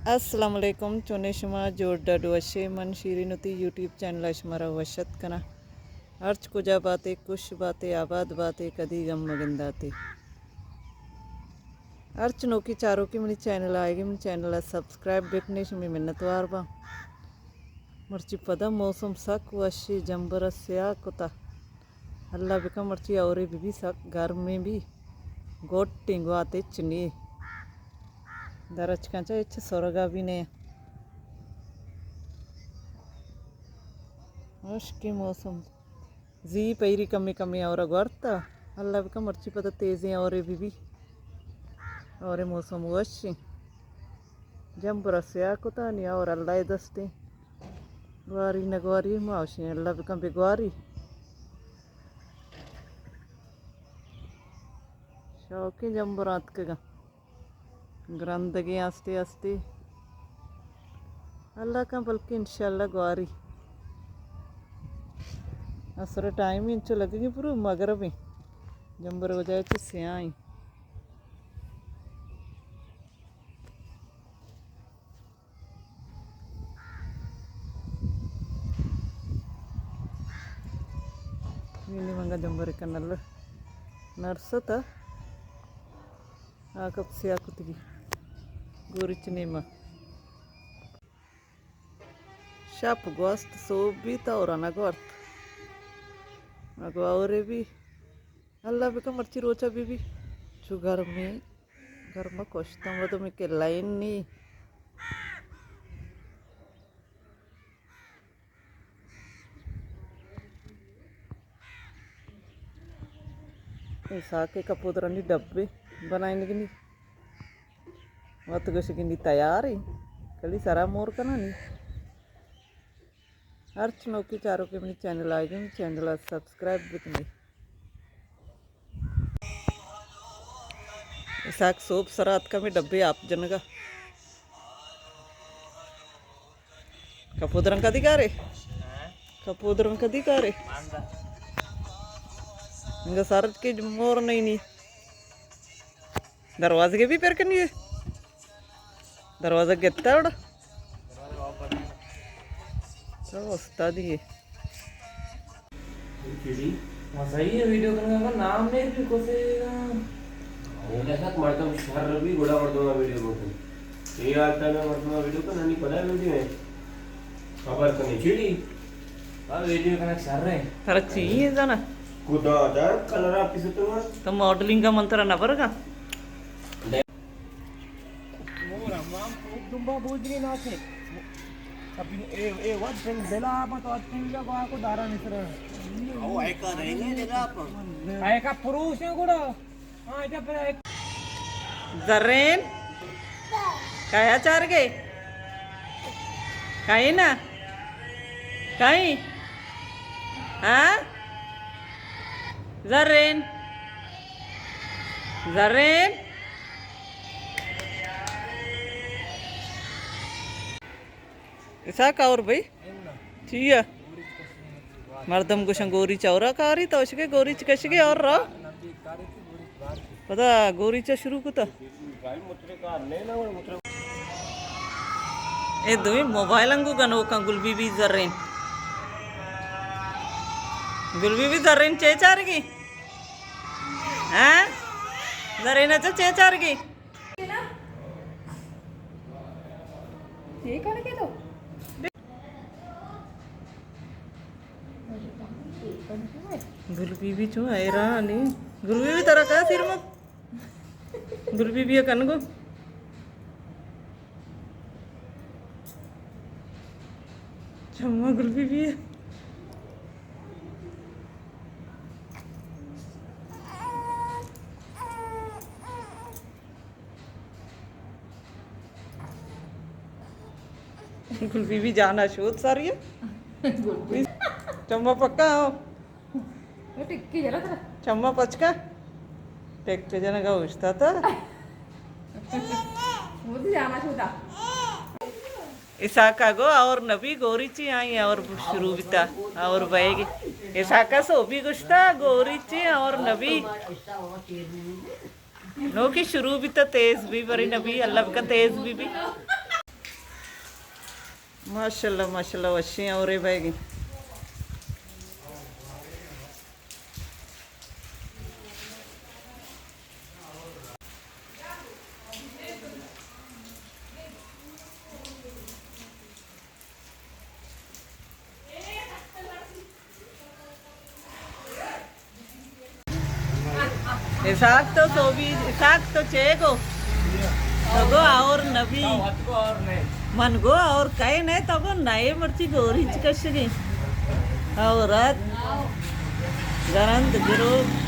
السلام علیکم، چونے شما؟ جوڑ ڈڈ وشے؟ من شیرین وتی یوٹیوب چینل ءَ شمارا وش اتک کناں۔ ہرچ کجا باتے، خوش باتے، آباد باتے، کدی غم مگنداتے۔ ہرچ نوکی چاروکی منی چینل ءَ آئیگی، منی چینل ءَ سبسکرائب بکنے، شمی منتوار باں۔ مرچی پدا موسم سک وشی، جمبر ءَ سیاہ کتا۔ اللہ بکن مرچی ہورے بہ بی، سک گرمیں بی، گوٹیں گوات ہچ نی۔ درچکاں چہ ہچ سرگا بی نے۔ ہشکیں موسم۔ زی پیری کمے کمے ہورا گورتا۔ اللہ بکن مرچی پدا تیزیں ہورے بہ بی۔ ہورے موسم وشیں۔ جمبر ءَ سیاہ کتا نی، ہور اللہ ءِ دستیں۔ گواری نہ گواری، ما وشیں اللہ بکن بہ گواری۔ شوقیں جمبر آتکگاں۔ گرندگیں آستے آستے۔ اللہ کن بلکہ انشاءاللہ گواری۔ عصر ٹائم انچو لگگی پرو مغربیں۔ جمبر وجہ چہ سیاہیں۔ نی منگا جمبر کن اللہ نرستا۔ آ کپ سیاہ کتگی۔ گوریچ نیما۔ شپ گوست، سوب بیت، ہورا نہ گورت۔ اگو ہورے بی۔ اللہ بکن مرچی روچا بہ بی۔ چو گرمیں، گرم کشتم ودو میں کہ لائن نی۔ اے ساکے کپودرانی ڈبے بنائینگنی۔ وت گوشگنی تیاریں۔ کلی سرا مور کنانی۔ ہرچ نوکی چاروکے منی چینل آئیگی، منی چینل ءَ سبسکرائب بکنے۔ اسحاق سوب سرا اتکا میں ڈبے آپ جنگا۔ کپودرن کدی کارے؟ کپودرن کدی کارے؟ انگا سارت کے مور نہیں نی۔ دروازگے بھی پر کنی ہے۔ دروازہ گتا اڑا۔ تو استادی ہے۔ ہاں، صحیح ہے، ویڈیو کنگا کا نام نہیں بھی کسے۔ وہ کہتا مردم شر بھی گڑا مردم ویڈیو کو۔ یہ آتا نا مردم ویڈیو کو نانی پدا ویڈیو ہے۔ خبر کنی چیڑی۔ ہاں، ویڈیو کنگ شر ہے۔ ترا چی ہے زانا؟ خدا جان، کلر آپ کسے تو۔ تو ماڈلنگ کا من ترا نہ برگا۔ مور ہمام خوب دنبا بوجگی ناکے۔ ابھی اے، اے وقت دل، دل آپ تو اتنی لگا کو دارا نسر۔ او ایکا رہنے دل آپ۔ ایکا پروش ہے گڑا۔ ہاں، جب ایک زرین۔ کایا چارگے؟ کائیں نا؟ کائیں؟ ہاں؟ زرین۔ زرین۔ اسحاق اور بھائی؟ چیا؟ مردم گوشن گوری چورا کاری تو اشکے گوری چکشگے اور رو؟ پدا گوریچ ءَ شروع کتا۔ اے دوئیں موبائل انگو گنوکاں۔ گل بی بی زرین، گل بی بی زرین چے چارگی؟ ہاں؟ زرین اچھا چے چارگی؟ گل بی بی چون حیران ایں۔ گل بی بی ترا کا سیر مت؟ گل بی بی کن گو۔ چما گل بی بی۔ گل بی بی جانا شود ساری۔ چما پکا ہو۔ ٹکی جرا ترا۔ چما پچکا۔ ٹک جنگا اوشتا تا۔ وہ بھی جانا شودا۔ اسحاقا گو اور نبی گوریچی آئی اور شروع بیتا اور بئیگی۔ اسحاقا سوبی گوشتا گوریچی اور نبی۔ نوکی شروع بیتا تیز بی بری نبی، اللہ بکا تیز بی بی۔ ماشاءاللہ، ماشاءاللہ، وشیں اور بئیگی۔ اسحاق تو سوبی، اسحاق تو چے گو؟ تو گو اور نبی۔ من گو اور کئے نئے، تو گو نئے مرچی گوریچ کشگی۔ عورت گرند گروک۔